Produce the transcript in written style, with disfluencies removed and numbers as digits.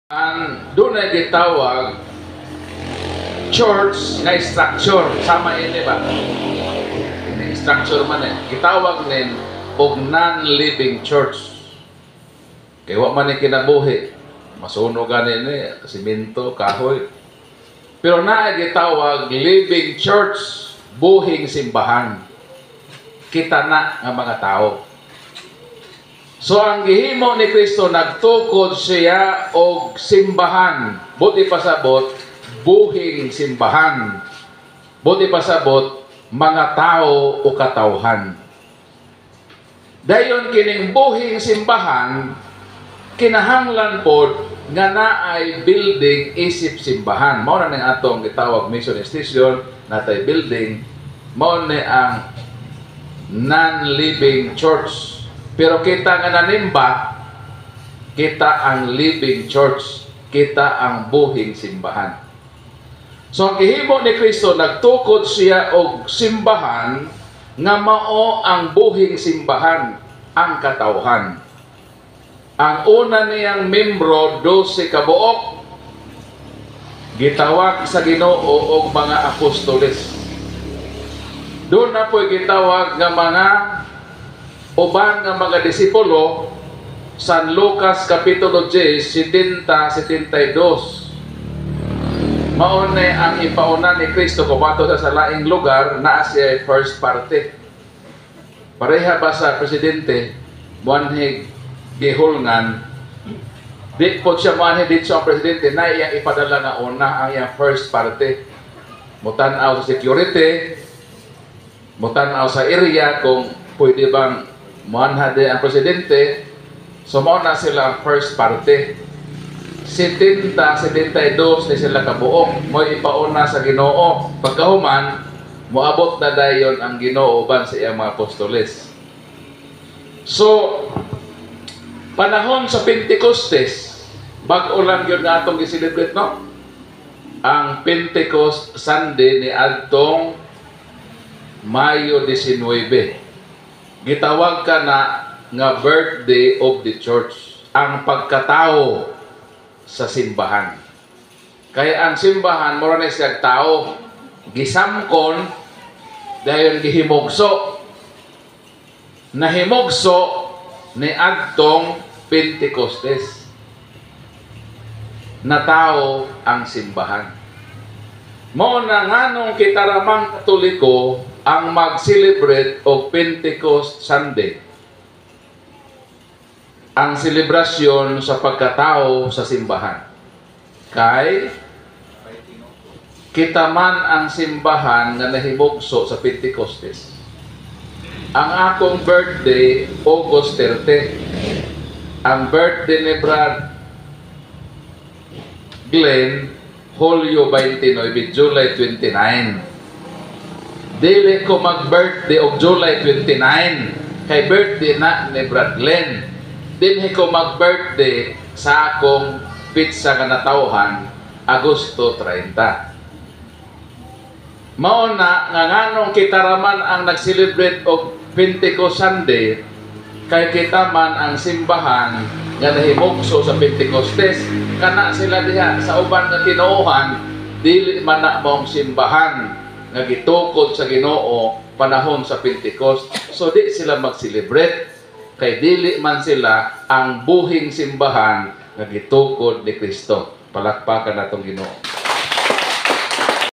Ang dunay gitawag church nga structure, sama ini ba? Ini structure man eh. Gitawag nin og non-living church. Kay wa man ni kinabuhi. Masunog gani ni, simento, kahoy. Pero naa gitawag living church, buhing simbahan. Kita na nga mga tao. So ang gihimo ni Kristo, nagtukod siya og simbahan. Buot pasabot, buhing simbahan. Buot pasabot, mga tao o katawhan. Dayon kining buhing simbahan, kinahanglan pod nga naay building isip simbahan. Mao na ning atong gitawag mission station, natay building, mao ni ang non-living church. Pero kita nga nanimba, kita ang living church, kita ang buhing simbahan. So ang gihimo ni Kristo, nagtukod siya og simbahan nga mao ang buhing simbahan, ang katawhan. Ang una niyang membro, 12 kabuok, gitawag sa Ginoo og mga apostoles. Doon na po'y gitawag nga mga uban nga mga disipulo, San Lucas Kapitulo 10, 70, 72. Mao ni ang ipauna ni Kristo kumato sa laing lugar, naa siya first party. Pareha ba sa presidente, muanhig gihulngan, di po siya muanhi dito ang presidente, na iyang ipadala nga una ang iyang first party. Mutan-aw sa security, mutan-aw sa area kung pwede bang muanha di ang presidente, so mao na sila ang first party. 70, 72 ni sila kabuok, mo'y ipauna sa Ginoo. Pagkahuman, moabot na dayon ang Ginoo uban sa iyang mga apostoles. So, panahon sa Pentecostes, bag-o lang yun nga atong gi-celebrate, no? Ang Pentecost Sunday ni adtong Mayo 19. Gitawag ka na nga birthday of the church, ang pagkatao sa simbahan. Kaya ang simbahan, mura na siya tao, gisamkon, dayon gihimugso. Nahimugso ni adtong Pentecostes. Natao ang simbahan. Mao na nganong kita ramang Katoliko ang mag-celebrate og Pentecost Sunday. Ang selebrasyon sa pagkatao sa simbahan. Kay kita man ang simbahan nga nahimugso sa Pentecostes. Ang akong birthday, August 30. Ang birthday ni Brad Glenn, Hulyo 29, July 29. Dili ko mag-birthday og July 29 kay birthday na ni Brad Glenn. Dinhi ko mag-birthday sa akong petsa nga natawhan, Agosto 30. Mao na nga nganong kita raman ang nag-celebrate og Pentecost Sunday, kay kita man ang simbahan nga nahimugso sa Pentecostes. Kana sila diha sa uban nga tinuohan, dili man na maong simbahan nga gitukod sa Ginoo panahon sa Pentecost. So di sila mag-celebrate kay dili man sila ang buhing simbahan nga gitukod ni Kristo. Palakpakan natong Ginoo.